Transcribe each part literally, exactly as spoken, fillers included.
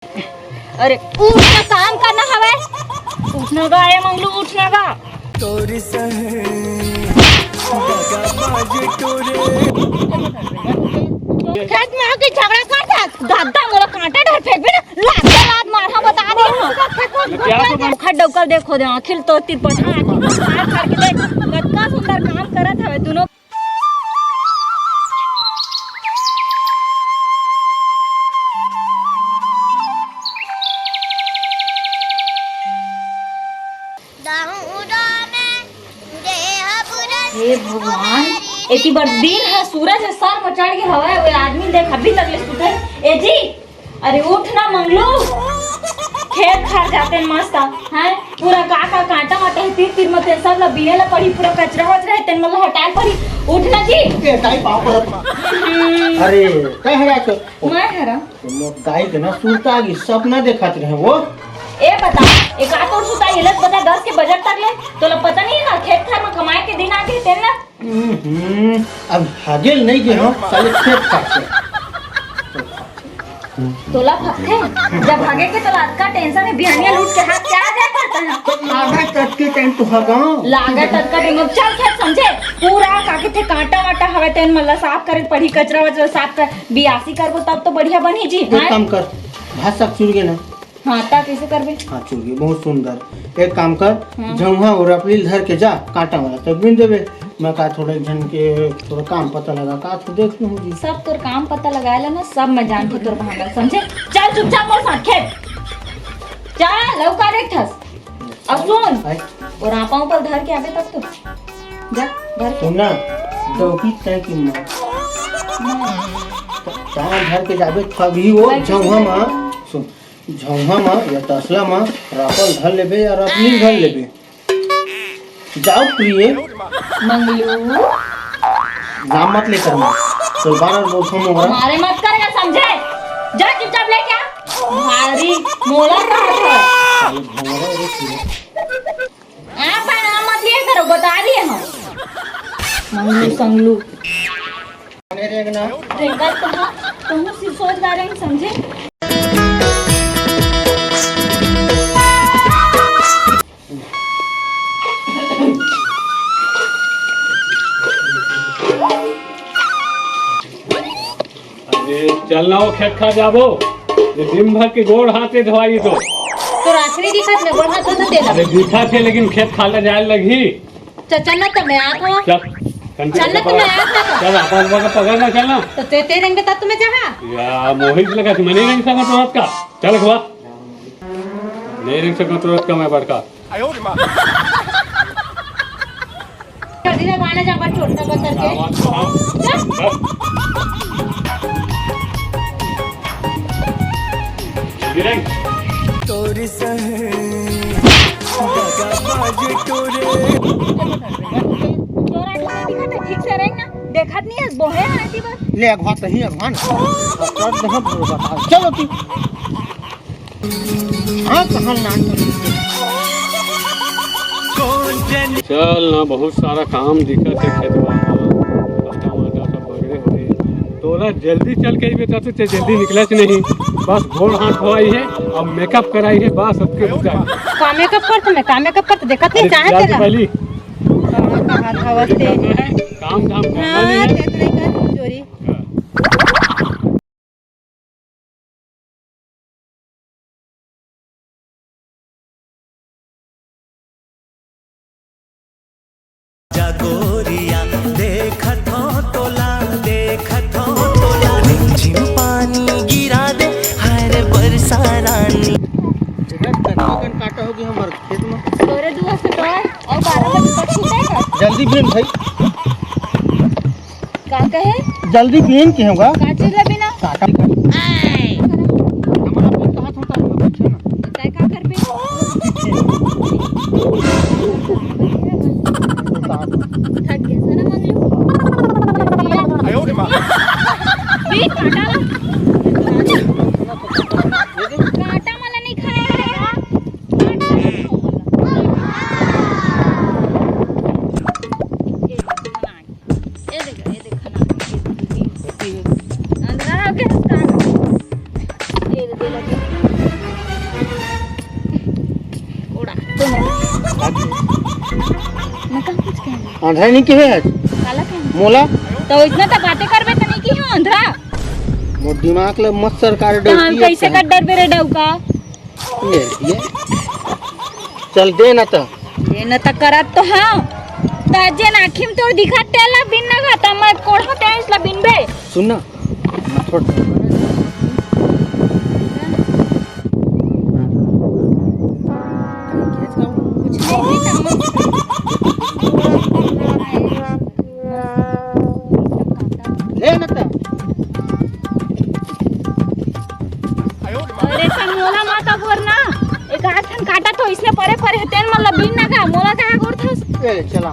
अरे उठ ना, काम करना हवे। उठ ना गा, ए मंगलू, उठ ना गा। तोर सहे दगाबाज टोरे। खेत में आके झगड़ा करत हस, दादा मोला कांटा डर फेंकबे ना, लात के लात मारहा, बता दे हां। क्या तो खड्डा कर देखो दे, आखिर तो तिरपट आखिर तो मार फाड़ के देख, कतका सुंदर काम करत हवे दुनो। हे भगवान, एती बर दिन ह, सूरज ह सर म चढ़ गे हवय, वो आदमी देख अभी तक ले सुते। ए जी, अरे उठ ना मंगलू, खेत खार जाते मस्त, हैं? पूरा का का कांटा वाटा हे, तीर तीर म तेन सब ल बीने ल पड़ी, पूरा कचरा वचरा हे, तेन मन ल हटाए ल पड़ी। उठ ना जी। ए, दाई पाँव परत। हम्म। अरे, काय हरा के? मैं हरा। मोर दाई के ना सुरता गी, सपना देखत रहे वो। ए बता, एक आ तोर सुता, ये लत बता, दस के बजट तक ले, तोला पता नहीं ना, खेत खार म कमाए के दिन आ गे, तेन ना। हम्म, अब हागे ल नहीं गे हो, साले खेत खार से। तोला फकथे? जब भागे के तोला अतका टेंशन हे, बिहनिया लूट के हाथ क्या आ जाए करता है? तो लागा तक के टाइम तो हगाओ। लागा तक का टाइम, अब चल खेत समझे, पूरा का कथे कांटा वाटा हवे तेन मन ला साफ करे पड़ी, कचरा वचरा साफ कर, बियासी करबो तब तो बढ़िया बनही जी। एक हैं? काम कर, भात साग चुर गे ना। हाँ, ता कैसे करबे? हाँ, चुर गे, बहुत सुंदर। एक काम कर, हाँ। झउहा अउ रपली ल धर के जा, कांटा वाला तक बीन देबे। मैं का थोड़े झन के थोड़ा काम पता लगा, का तू देख लूँ जी। सब तोर काम पता लगाए ला ना, सब मैं जानथों तोर बहाना, समझे? चल चुपचाप मोर साथ खेत। चल, लौका देख थस। अउ सुन, आय। अउ रापा ऊपर धर के आबे तब तो। जा, धर के। सुन ना, डौकी तय की माँ। माँ। चाय धर के जाबे, तभी वो बैठ झउहा के। माँ। सुन, झउहा म या तसला म रापा ल धर लेबे या रपली ल धर लेबे। जाओ प्रिय। मंगलू। नाम मत ले करना। तो बार बार बोलता हूँ मोहरा। मारे मत करेगा समझे। जा चुपचाप लेके आ। भारी मोला कहा था। साले भंगड़ा रे प्रिय। आप नाम मत लिया करो, बता दिए हम। मंगलू संगलू। रेंगत कहाँ? कहूँ सिसोद गारे समझे। अरे चल ना, वो खेत खा जाबो। ये दिन भर के गोड़ हाथ ले धोवाई तो। तो राखनी दिखत में गोड़ हाथ धो दे। अरे दिखत हे, लेकिन खेत खाला जाए लगही। चल, चल ना, तो मैं आत हूँ। चल, कंचे चल ना, तो मैं आत हूँ। चल, अपन बाबा का पकड़ ना, चल ना। तो ते, ते रेंगे तब तुम्हें जहाँ। या, मोहित लगा, मैं नहीं रेंग सकत औरत का। चल, अखवा। नहीं रेंग सकत औरत का मैं बड़का। कर दी रे, गाना जा, बड़ छोटा बतर के। आवाज तो हाँ। चल। गिरेंग। तोर सहे दगाबाज टोरे। तोरा आँखी दिखत हे, ठीक से रेंग ना, देखत नहीं हे, बोहे आँटी बस। ले अगवा तही अगवा ना। चलो ती। हाँ, कहाँ नान। चल ना, बहुत सारा काम दिखत हे खेतवा म। टमाटर सब बगरे होही। तोला जल्दी चल के अइबे, तब से जल्दी निकलच नहीं। बस गोड़ हाथ धोवाई हे, अब मेकअप कराई हे, बस सबके बुझा। का मेकअप करत मैं, का मेकअप करत देखत नहीं, अरे, चाहे जा तेला। पहली। कहाँ, कहाँ था बस ते? काम धाम करना नहीं हाँ, है। ते तो नहीं कर, चोरी। हाँ। जा गोरिया, देखत हो तोला, देखत हो तोला, रिमझिम पानी गिरा दे, हर बरसा रानी। इधर तक चिकन काटा होगी हमारे खेत में। तोरे दुआ से डोर और बारह बजे तक छूटेगा। जल्दी बीन भाई। का कहे? जल्दी बीन के होगा। का चीज ला बीना? काका। हमारा भी कहा था, तो पीछे ना। तय का करबे? थक गया था ना मंगलू? आयो रे माँ। बीन काटा ला। काटा मला नहीं खाया है। ये देखो, ये देखो ना, ये देखो, ये देखो। अंधरा हो गया इसका। मैं कहाँ कुछ कहे? आंधरा नहीं कहे आज। काला कहे? मोला? तो इतना तो बातें करबे तो नहीं की हो आंधरा? मोर दिमाग ले मत सरकार तो हम डौकी कैसे अपन। कर डरबे रे डौका? ये, ये। चल दे ना तो। दे ना तो करत तो हाँ। तो जेन आँखी में तोर दिखत तेला बिन ना खाता मैं कोढ़ा तें इसला बिनबे। सुन ना, मैं थोड़ा कुछ नहीं, नहीं, नहीं। ले ना त। अरे सन मोला मत अगोर ना। एक आध ठन काटा तो इसने परे परे तेन मन ला बीन ना का, मोला का अगोर थस। ए, चला।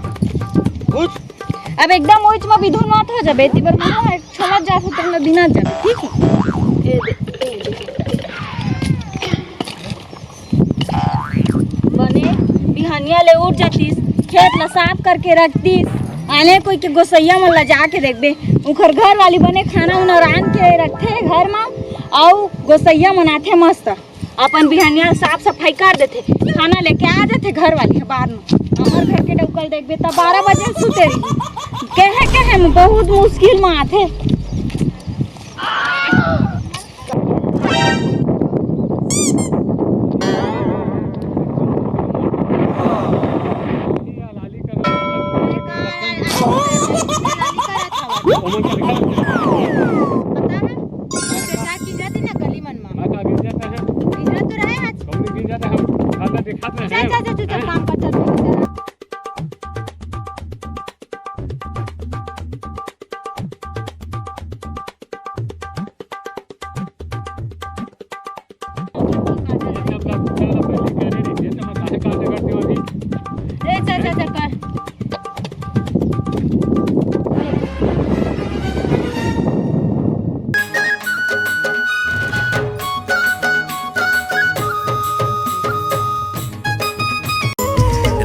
बुझ। अब एकदम ओइच म बिधुन मत हो जाबे, एती बर मोला एक छोला जा हो तेन ला बिना जा, ठीक है? ए दे, ए दे। बने बिहनिया ले उठ जातिस, खेत ला साफ करके रखतिस। आने कोई के गोसैया मन ला जाके देखबे, उखर घर वाली बने खाना उना रांध के रखथे घर मा, अउ गोसैया मन आथे मस्त, अपन बिहनिया साफ सफाई कर देथे, खाना लेके आ जाथे घर वाली ह बाद में। हमर घर के डौकल देखबे त बारह बजे सुते रही, कहे कहे में बहुत मुश्किल में आथे। पता है? जैसा कि जाती ना गली मन में। मैं का गिर जाता है? गिर तो रहे आज। कौन गिर जाता है? हम खाना दिखाते हैं। चल, चल, चल, चल, चल, हैं? काम पर चल, चल। ये सब का गुस्सा ना पहले करे रहिते, तो मैं काहे काटे करते हो अभी? ए, चल, चल, चल, कर।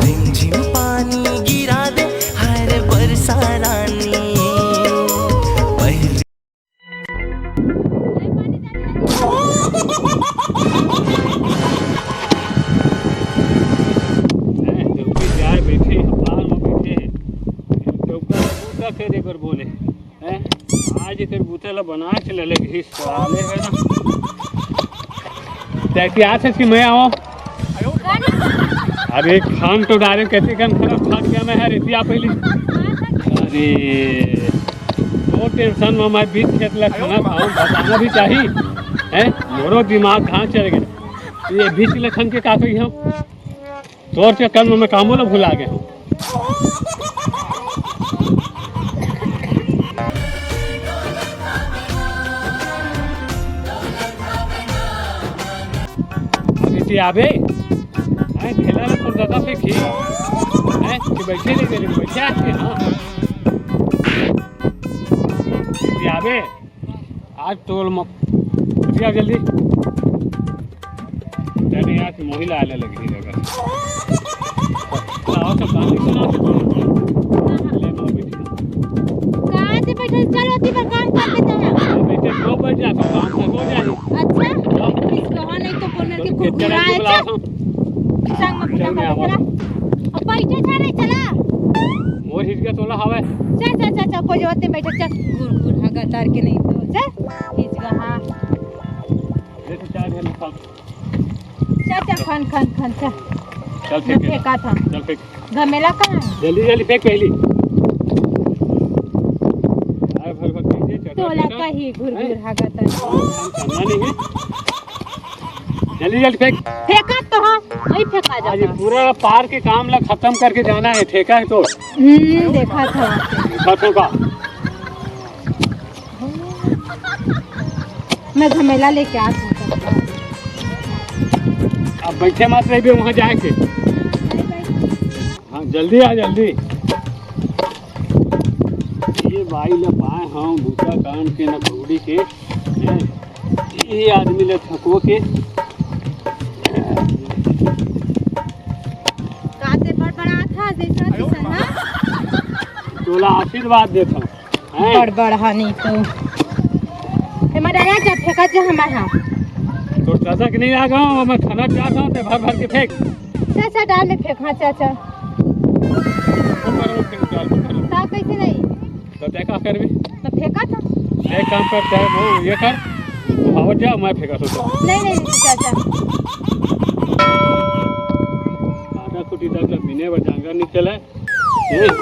रिमझिम पानी गिरा दे हर बरसा रानी। पहली हैं, डौकी जाए बैठे, अखबार में बैठे हैं। डौका, डौका फेरे बर बोले। हैं? आज एकर बूता ला बना के ले लेगही साले है ना। तै के आथे कि मैं आऊँ? अरे खान तो डारे कहते कन खराब खा गया मैं है रेतिया पहली। अरे वो टेंशन में मैं बीच खेत ला खाना खाऊं, बताना भी चाहिए। हैं? मोरो दिमाग कहाँ चले गए? ये बीच ले खन के का कही हम? तोर चक्कर में मैं कामो ला भुला गए हूँ। अभी ते आबे, हैं, ठेला ला तोर दादा फेंकी, हैं, कि बैठे नहीं दे रहे, बैठे आके, हाँ। अभी ते आबे, आज तोल म-, उठिया जल्दी। तेरे यहाँ से मोहिला आने लगी है जगह। आओ तो गाली सुना तो बोलो। ले, मैं बैठी हूँ। कहाँ से बैठे? चलो, ओती पर काम कर लेते हैं। बैठे, दो बज जा, तो काम तो हो जाए। अच्छा? हाँ। इसको हाँ, नहीं तो बोलने की तो कुरकुरा है, चल। संग में चल, मैं आवा। चला। अब बैठे जा रे, चला। मोर हिचका तोला हवे। चल, चल, चल, चल, कोई जरूरत नहीं, बैठे, चल। घूर, घूर, हाँ, गतार के नहीं तो, चल। हिचका, हाँ। ले तो चाय ढेर खा। चल, चल, खन, खन, खन, चल। चल, मैं फेंक दे। फेंका था। चल, फेंक। घमेला कहाँ है? जल्दी, जल्दी फेंक पहली। चाय भर, भर पीजिए, चटर, तोला चटर। कही घूर, हैं? घूर, हाँ, गतार। खाना नहीं है। जल्दी, जल्दी फेंक। फेंका तो हाँ, वही फेंका आज जाता है। पूरा पार के काम ला खत्म करके जाना है, ठेका है तो। हम्म, देखा था। देखा था का? मैं घमेला लेके आ सकता हूँ। अब बैठे मत रहिबे वहाँ जाके। हाँ, जल्दी आ, जल्दी। ये बाई ला पाए हम, भूसा कान के न पगड़ी के। हैं? ये आदमी ले थको के। काते बड़बड़ात हा जैसा किसन, हाँ? तोला आशीर्वाद देत हूँ। हैं? बड़बड़ हा नहीं तो। ए, मर आया जा, फेंका जा हमार हा। तो चाचा के नहीं आ गया, मैं खाना चाहता हूँ, ते भर भर के फेंक। चाचा, डाल में फेंक, हाँ, चाचा। ऊपर वो फेंक, डाल में फेंक। का, कैसे नहीं? तो तैं का करबे? तो फेंका था। एक काम कर, चाहे वो ये कर, वो आवत जा, मैं फेंका सोचा। नहीं, नहीं, नहीं, चाचा। आधा कुटी तक ले बिने बर जांगर निकले। हम्म।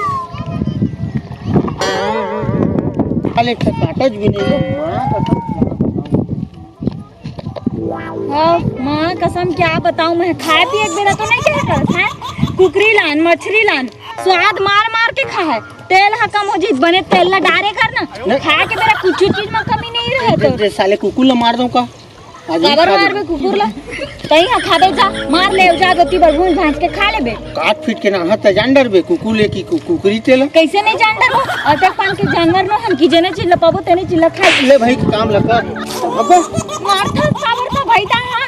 खाली एक ठो कांटा भी नहीं है, माँ कसम। हाँ, माँ कसम क्या बताऊँ मैं, खाए पिए एक बेरा तो नहीं कहे करत है, कुकरी लान, मछरी लान, स्वाद मार मार के खाए, तेल ह कम हो जी, बने तेल ला डारे कर ना, नहीं। खाए के बेरा कुछ चीज में कमी नहीं रहे दे, तो। दे, साले कुकुर ला मार दूं का? आज ही काबर खा मारबे दे। कुकुर ला? तई हा खाबे जा, मार ले जा, गोती बर भूंज भांज के खा लेबे। काट फीट के ना हाथ जान डरबे, कुकुर ले की कु-, कुकरी तेल। कैसे नहीं जान डरबो? अतक पान के जानवर नो हम की जेने चिल्ला पाबो तेने चिल्ला खाए। ले भाई, काम ला कर। अब्बा। मार था काबर का भाई ता हा।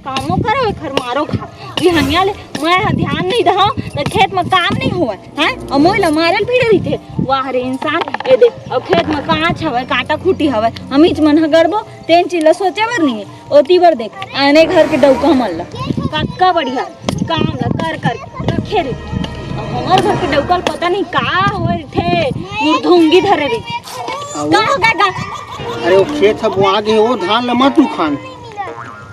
कामो करो, एखर मारो खा। बिहनिया ले मैं ह ध्यान नहीं दहूं, त खेत म काम नहीं होवय, हैं? अउ मोय ल मारे ल भिड़े रहिथे। वाह रे इंसान, ए दे, अउ खेत म कांच हवय, कांटा खूंटी हवय, हमीच मन ह गड़बो, तेन चीज ल सोचे बर नहीं हे। ओती बर देख, आने घर के डउका मन ल, कतका बढ़िया काम ल कर कर रखे रे। अउ हमर घर के डउका ल पता नहीं का होय रहिथे, मुरधुंगी धरे रहिथे। का हो गे गा? अरे, वो खेत ह बोआ गे, वो धान ल मत उखान।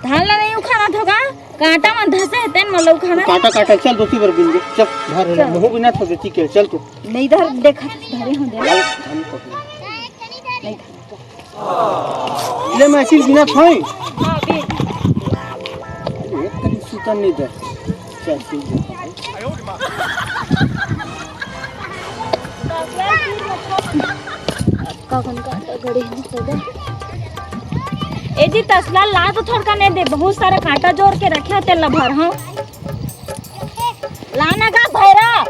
धान ला नहीं उखाना थो का? कांटा मन धसे हे, तेन मन ला उखाना। कांटा, कांटा, चल, दोती बर बिन दे। चल, धर, चल। महू बिना थो दोती के, चल तू। नहीं धर, देखा, धरे हो, दे। चल, धन पकड़। नहीं धर। ले, मैं चीज बिना थोई। हाँ, बिन। एक कनी सुतन नहीं दे। चल, सुन दे। का कन कांटा गड़े हे, तो दे। ए जी, तसला ला तो थोड़का ने दे, बहुत सारा कांटा जोर के रखे हो, तेला भर, हाँ। ला ना गा भैरा।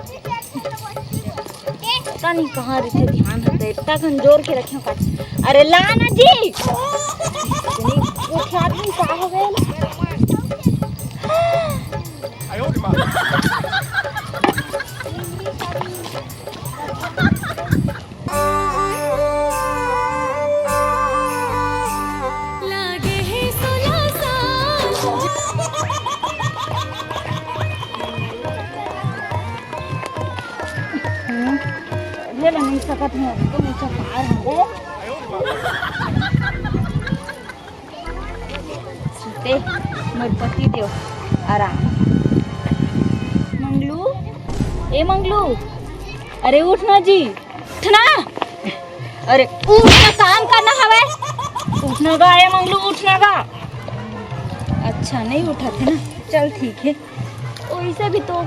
पता नहीं कहाँ रखे ध्यान है, तो इतना कन जोर के रखे हो कांटा। अरे ला ना जी। इतनी उठे आदमी का हो गए? लागे हे सोला साल। हम्म, ले ला, नहीं सकत हूँ, अब तो ऊंचा पार है। सुते मोर पति देव आराम। मंगलू, ए मंगलू, अरे उठ ना जी, उठ ना। अरे उठ ना, काम करना हवे। उठ ना गा, ए मंगलू, उठ ना गा। अच्छा, नहीं उठा थे ना, चल ठीक है। वैसे भी तो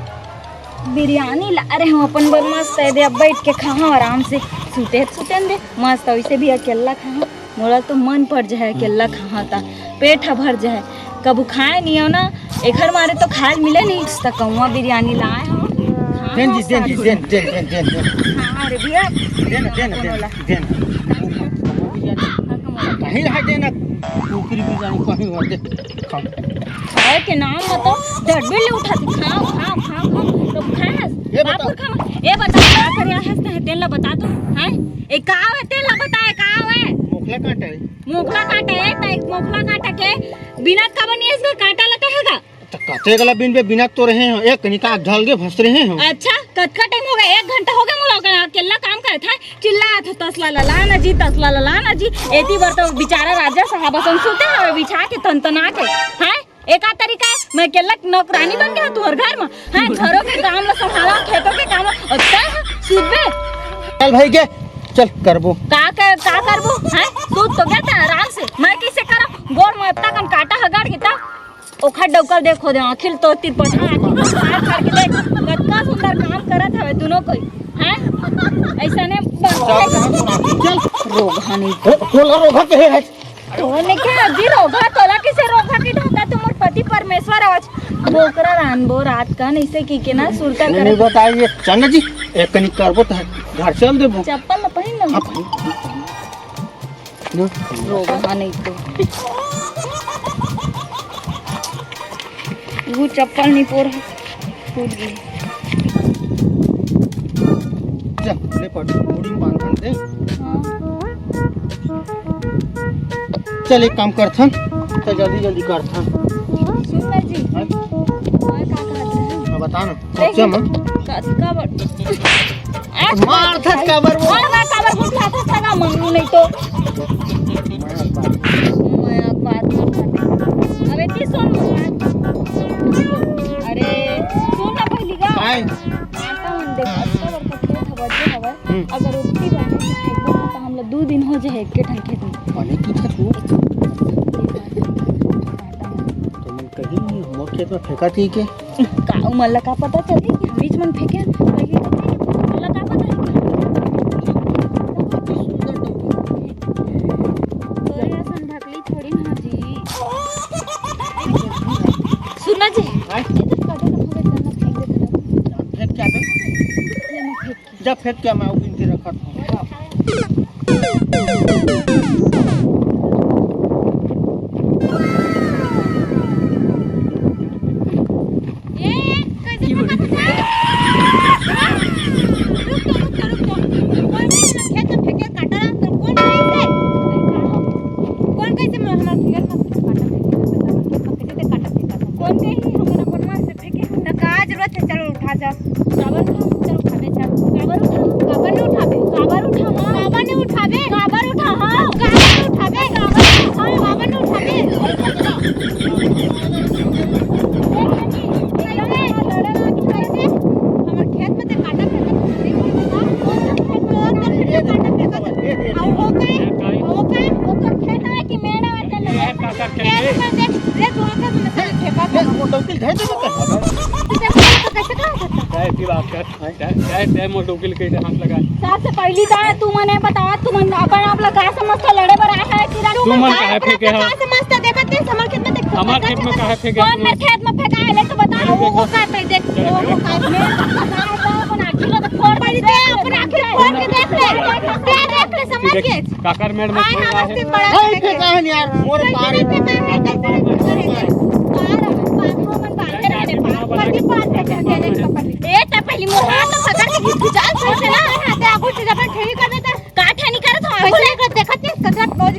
बिरयानी ला रहे हूँ अपन बर, मस्त है दे, अब बैठ के खाहा आराम से, सुते सुते दे मस्त, वैसे भी अकेला खाहा। मोला तो मन पड़ जाए अकेला खाहा ता, पेट ह भर जाए। कबू खाए नहीं हो ना, एखर मारे तो खाए मिले नहीं। त कौआ बिरयानी लाए हो, खाहा देन जी, देन जी, साथ। देन, देन, देन, देन, देन। हाँ रे भैया, देन, देन, कोनो देन, ला। देन। हाँ, कौआ। कहीं रह देना, कुकरी बिरयानी कहीं रह दे। खाओ। खाए के नाम म तो डब्बे ले उठा थे। खाओ, खाओ, खाओ, खाओ। तो खास। ए बता। बापुर खा। ए बता, का करे हस ते तेल ला बता तो, हैं? ए का हवे तेल ला बता, ए का हवे? मोखला कांटा है। मोखला कांटा है, त मोखला कांटा के बिना का बनी इसका कांटा लेते है का? त कते गला बिन बे बिना तो रहे हो, एक कनिका ढल के फंस रहे हो। अच्छा, कतका टाइम हो गया? एक घंटा हो गया मोला ओकर अकेला काम करत है, चिल्लात हो, "तसला ला ला ना जी, तसला ला ला ना जी।" एती बर तो बेचारा राजा साहब असन सुते हवे बिछा के तनतना के, हैं? एका तरीका है, मैं अकेला नौकरानी बन गया तुहर घर में, हैं? घरों के काम ला संभाला, खेतों के काम ला, और तय है, सुतबे। चल भाई के, चल करबो। का कर, का करबो, हैं? सूत तो गया था आराम से, मैं कैसे करा? गोड़ में इतना कन कांटा हगाड़ के था। ओखर डौकल देखो दे, आँखी ल तो तिरपटा, आँखी ल फाड़ फाड़ के देख, कतका सुंदर काम करत हवे दुनो कोई, हैं? ऐसा ने बन चल, चल। रोगहा नहीं। ओ, तोला रोगहा कहे है? तोने के अजी रोगहा, तोला किसे रोगहा की ढोका? तू मोर पति परमेश्वर आवच। बोकरा रानबो रात का, नहीं से की के ना सुरता नहीं, नहीं करत। बताइए। चल ना जी, एक कनी करबो त घर चल देबो। चप्पल ल पहिन लो। हाँ, पहिन, पहिन, पहिन। रोगहा नहीं तो। वो चप्पल नहीं पोर है, टूट गई। चल, ले पट, पूरी बांधन दे। हाँ। चल, एक काम करथन, चल जल्दी जल्दी करथन। सुन ना जी, मैं का कहत रहे? हाँ, बता ना। देख, सोचे मन। का, का बर-, मार थस काबर वो। मार ना काबर वो खात थस का मंगलू नहीं तो। मैं बात। अबे ती सुन ना। अरे, सुन ना पहली का। काय? आटा मन देख, अतका बड़का खेत हवय, जे हवय। हम्म। अगर ओतकी बार नहीं फेंकबो ना, तो हमला दू दिन हो जाए एक के ठन खेत में। बने की खेत हो? तो मन कहीं नहीं, मोर खेत में फेंका थी के? का, उमन ला का पता चली कि हमीच मन फेंके हन? पहली तो नहीं, उमन ला का पता है कि तोरे असन ढकली थोड़ी ना जी। सुन ना जी, हाँ? इधर कटे ना पूरे चना फेंक देते रहो। फेंक क्या बे? ये मैं फेंक जा फेंक के मैं उगिन के रखत हूँ। ए, कैसे फेंकत है? रुक तो, रुक तो, रुक तो। कौन कैसे खेत में फेंके काटा रहा? तो कौन कैसे? कौन कैसे मैं हमारे फिंगर में काटा फेंके? बता, कैसे काटा फेंका था? कौन कही हमारा बनवान से फेंके? तो का जरूरत है? चलो उठा जा। काबर उठाबे? चल, काबर उठाबे? काबर नहीं उठाबे? काबर उठाबे? काबर नहीं उठाबे? काबर नहीं उठाबे? काबर नहीं उठाबे? काबर नहीं उठाबे? हमर खेत में ते काटा फेंकत हस, काटा फेंकत हस। अउ ओकर, ओकर, ओकर खेत है कि मेड़ है, तेला देख। खेत में देख, देख, वहाँ का मैंने सारा फेंका था। वो डौकी धर दे तो। कैसे कहा सकता? क्या ऐसी बात कर? तै, तै, तै मोर डौकी ल कइसे हाथ लगा? सबसे पहली तो तू मने बता, तू मन अपन आप लगा समझ तो लड़े बर आया है कि तू मन काहे फेंके हव? का समझता? देखत नहीं, हमर खेत में देख, हमर खेत में काहे फेंके हव? कौन मेर खेत में फेंका है, ले तो बता। वो, वो का पे देख, वो, वो का में अपन आँखी ला तो फोड़ पहले दे, अपन आँखी ला फोड़ के देख ले। दे, देख ले, समझ के। काकर मेड़ में आए, फेंका हमर है? से बड़ा नहीं फेंका है यार, मोर कैसे पार नहीं फेंका है, कैसे नहीं फेंका है? पार, पार, वो मन बांधे रहने, पार, पहली पार फेंका है, देख तो पहली। ए, त पहली मोर हाथ तो पकड़ के खींच के चल, छोड़ दे ना। हाथ आगू से जब ठेही कर देता। का ठेही करत हो? कैसे नहीं कर, देखत नहीं, कचरा बहुत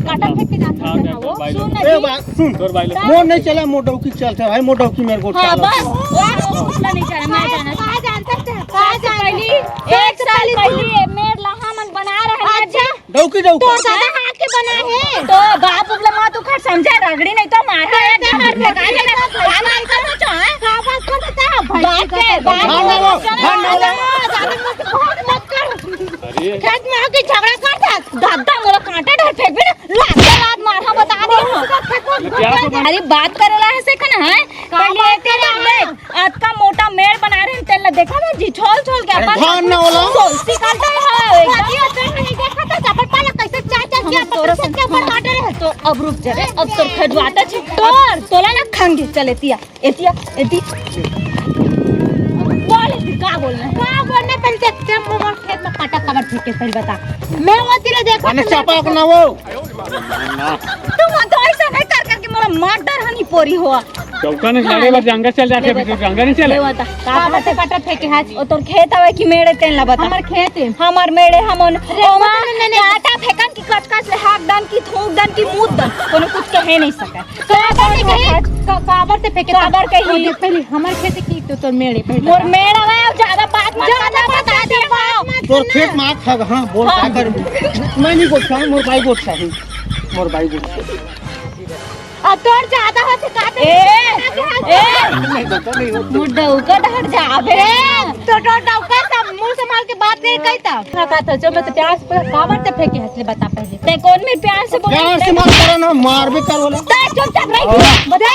काटा फेंक के जाता है वो। सुन ए, ना बात सुन। तोर बाई ले। मोर नहीं चला, मोर डौकी चलते भाई, मोर डौकी मेरे को हाँ, चला। बस, वो, वो कुछ नहीं चला, मैं जाना। का जानता है? का सबसे जानता पहली, है? एक साल पहली ये मेड़ ला हमन बना रहे हैं। अच्छा। डौकी, डौका। तोर दादा हाथ के बना है। तो बाप उगले मत उखड़ समझे, रगड़ी नहीं तो मारा है, तो घर में गाली लगा, काम नहीं करो, चो, हैं? का बात करता है? बाप के, बाप के। धान डालो, धान डालो। ज्यादा मत, मत कर। अरे। खेत में आके झगड़ा कर दे। दादा मोला कांटा डर फेंक भी ना, लात के लात मार, हाँ, बता दे। ये क्या तो बन- अरे बात करेला है से कना है? का पहले बात तेरे करेला? अतका मोटा मेड़ बना रहे हैं, तेला देखा ना जी, छोल छोल के अरे अपन धान ना होला। सोलसी काट दे हो, एकदम। देखा था, अपन पाला कैसे चाचा जी, हम अपन तोरा खेत के ऊपर हाँ। काटे रहे। तो अब रुक जा रे, अब तोर खजवाता छे, तोर, तोला ना खंगे, चल एतिया, एतिया, एती। बोल एती, का बोलना है? का बोलना है, पहले देख, जब मोर खेत में काटा काबर फेंके, पहले बता। मैं वो तेरे देखा अरे तो चपाक ना वो। तू मत ऐसा नहीं कर करके मोला मार डर हनी पोरी हो। चौका ने लड़े बर जंगल चल जाथे, ले फिर बता। जंगल नहीं चले। ले बता, का का बात है? काटा फेंके हाथ। ओ तोर खेत हवे कि मेड़ ए, तेन ला बता। हमर खेत है। हमर मेड़ ए, हमन रे, ओमा नहीं, नहीं, नहीं। काटा फेंकन कि कचकच ले हाक दन कि थूक दन कि मूत दन, कोनो कुछ कहे नहीं सके। काबर नहीं कही? का-, काबर ते फेंके? काबर कही? ओ देख, पहले हमर खेत की तो तोर मेड़ ए, पहले मोर बता। मेड़ हवे, अब ज्यादा बात मत ज्यादा करना, बात बता मत दे करना, हाँ। बात मत तोर करना। खेत में आग खा, हाँ, बोल, हाँ। का करबे? मैं नहीं गोठियाहूँ, मोर बाई गोठियाही, मोर बाई गोठियाही। अब तोर ज्यादा होथे का ते? ए, ए, नहीं, तो नहीं होथे। मोर डौका डहर जाबे। ए, तो डौ-, डौका सब मुंह संभाल के बात नहीं कही तब। ना का तो जो मैं तो प्यार से पूरा काबर ते फेंके हस ले बता पहले। ते कौन मेर प्यार से बोले? प्यार से मत करो ना, मारबे करो ना। ते चुपचाप रह। और बता,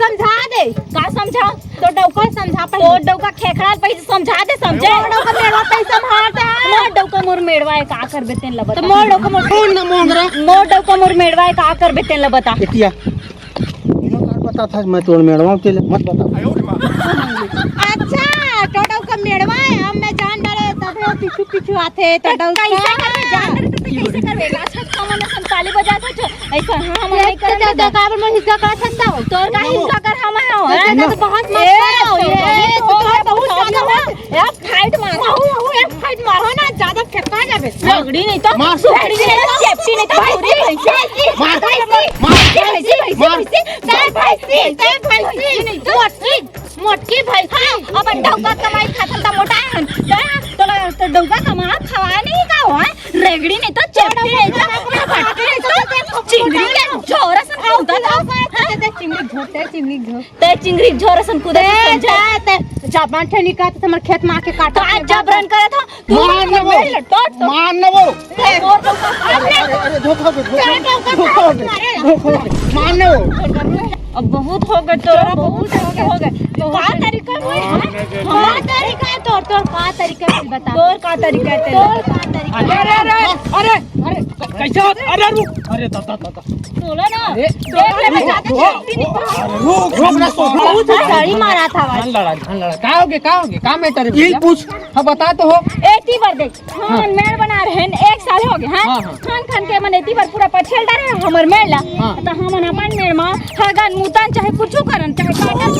समझा दे। का समझा? तो डौका समझा पहले। तो डौका खेखड़ा पहले समझा दे, समझे? मोर डौका मेड़वा पहले संभाल दे। मोर डौका मोर मेड़वा है, का करबे तेन ला बता। तो मोर डौका मोर सुन ना मोंगरा। मोर डौका मोर मेड़वा है, का करबे तेन ला बता। एतिया। बिना कार पता था मैं तोर मेड़वा हूँ, तेले मत बता। अच्छा, तो डौका मेड़वा है, अब मैं जान डाले तब वो पीछू पीछू आथे, तो डौका। कैसे करबे जान डाले तो कैसे करबे? राक्षस कमन असन ताली बजात हस। ऐसा हाँ, हम ये नहीं करन तो देता। काबर मैं हिसका करत हस? तोर का हिसका कर हम है हो? ये तो बहुत मत ए, करो। ये तो बहुत ज्यादा हो। एक फाइट मारो, एक फाइट मारो ना, ज्यादा फेंका जाबे। झगड़ी नहीं तो, मार। झगड़ी नहीं तो, चेपटी नहीं तो, पूरी भैंसी। मार। भैंसी, भैंसी, मार। भैंसी, भैंसी, मार। भैंसी, भैंसी, भैंसी, भैंसी, नहीं तो। मोटकी, मोटकी भैंसी। हाँ, अपन डौका कमाई खाथन त मोटा हन। तोला तो डौका कमा खवा नहीं का हो, हैं? रेगड़ी नहीं तो, चेपटी नहीं तो, चिंगड़ी के झोर असन कूदत हो। चिंगड़ी झोर, चिंगड़ी झोर। तै चिंगरी झोर असन कूदत हस, समझे? तै, तै, जबान ठेनी का, तो हमर खेत में आके काटा का के जबरन करत हो? तू मार न वो। मेरे लट्टो, तो मार न वो। ए, तोर तो अरे, अरे, अरे, धोखा हो गया, धोखा हो गया, धोखा हो गया, धोखा हो गया। मार न वो। अब बहुत हो गए तोरा, बहुत हो गए, हो गए। का तरीका है? का तरीका है तोर, तोर का तरीका है, बता। तोर का तरीका है तेरा? तोर का तरीका है? अरे, अरे, अरे, अरे, कैसे हो? अरे, रुक। अरे, दादा, दादा। तोला ना, अरे, देख ले, मैं ज्यादा रुक, चलती नहीं। रुक, रुक, रुक, रुक। बहुत सारी मारा था आज। ध्यान लड़ा, ध्यान लड़ा। का होगे, का होगे, का मैटर है भैया? पूछ। हाँ, बता तो हो। एती बार देख, हाँ। हमन मेड़ बना रहे हैं, एक साल हो गए, हाँ? हाँ, हाँ। खान खान के मन एती बार पूरा पछेल डारे हैं हमर मेड़ ला। हाँ। तो हमन अपन मेड़ मा हगन, मुतन, चाहे कुछ करन, चाहे काटन,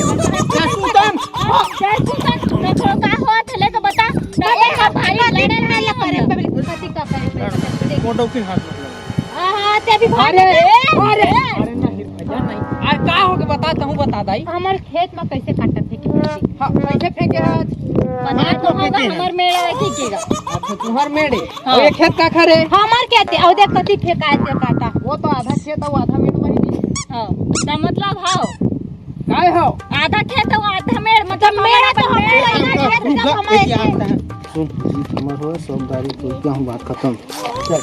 चाहे सुतन। हाँ, चाहे सुतन। तो थोड़ा का होत है, ले तो बता। तो एक भारी लड़े ना लगे। पहले कथी का करे, पहले कथी का करे। फोटो के हाथ में लगा। हाँ, हाँ, ते अभी भाग अरे, गए। अरे, अरे नहीं भैया, नहीं। अरे का हो गए, बता, तहूँ बता दाई। हमर खेत में कैसे काटत है कि हाँ, कैसे फेंके आज? पता हाँ, तो तो होगा, फेंके हैं। हमर मेड़ है, ठीक है। अच्छा, तुम्हार मेड़ है। हाँ। और ये खेत का खरे? हमर खेत है, और देख कथी फेंका है ते काटा। वो तो आधा खेत है, वो आधा मेड़ में ही। हाँ, तो मतलब हाँ। काय हो? आधा खेत है, वो आधा मेड़, मतलब मेड़ तो हमर है, आधा खेत रुक, सब रुक, हमर एक है। आता है। सुन, जीत हमर हो, सब दारू पी के हम बात खत्म। चल।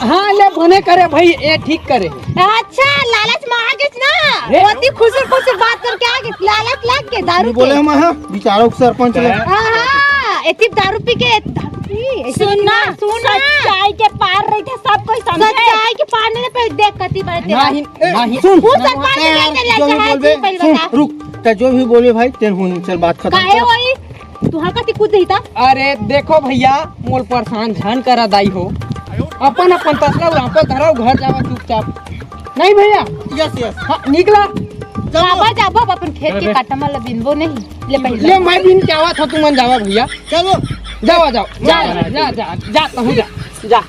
हाँ, ले बने करे भाई, ए ठीक करे। अच्छा, लालच में आ गेस ना? ए? ओती खुसुर खुसुर बात करके आ गेस, लालच लग के दारू ये बोले के। हम, हाँ, बिचारा सरपंच ले। हाँ, हाँ, एती दारू पी के, दारू पी, ऐसे सुन ना, नहीं, सुन ना। सच्चाई के पार रहिथे, सब कोई समझे। सच्चाई के पार नहीं, पहले देख कती बार तेरा। नहीं, ए, नहीं। सुन। वो सच बात नहीं, नहीं, नहीं, जो भी नहीं, बोलबे, पहले सुन, बता। रुक, त जो भी बोलबे भाई, तेन हुन, चल बात खत्म। काहे होई? तुहर कति कूद देही त? अरे देखो भैया, मोल परेशान झन करा दाई हो, अपन अपन तसला उरापल धराओ, घर जावा चुपचाप। नहीं भैया। Yes, yes. हाँ, निकला। चलो। काबर जाबो, अब अपन खेत के अरे। काटा मन ल बिनबो नहीं। ले पहले। ले, मैं बिन के आवा था, तुमन जावा भैया। चलो। जावा, जाओ। जा, जा, जा, जा, तहूँ जा, जा।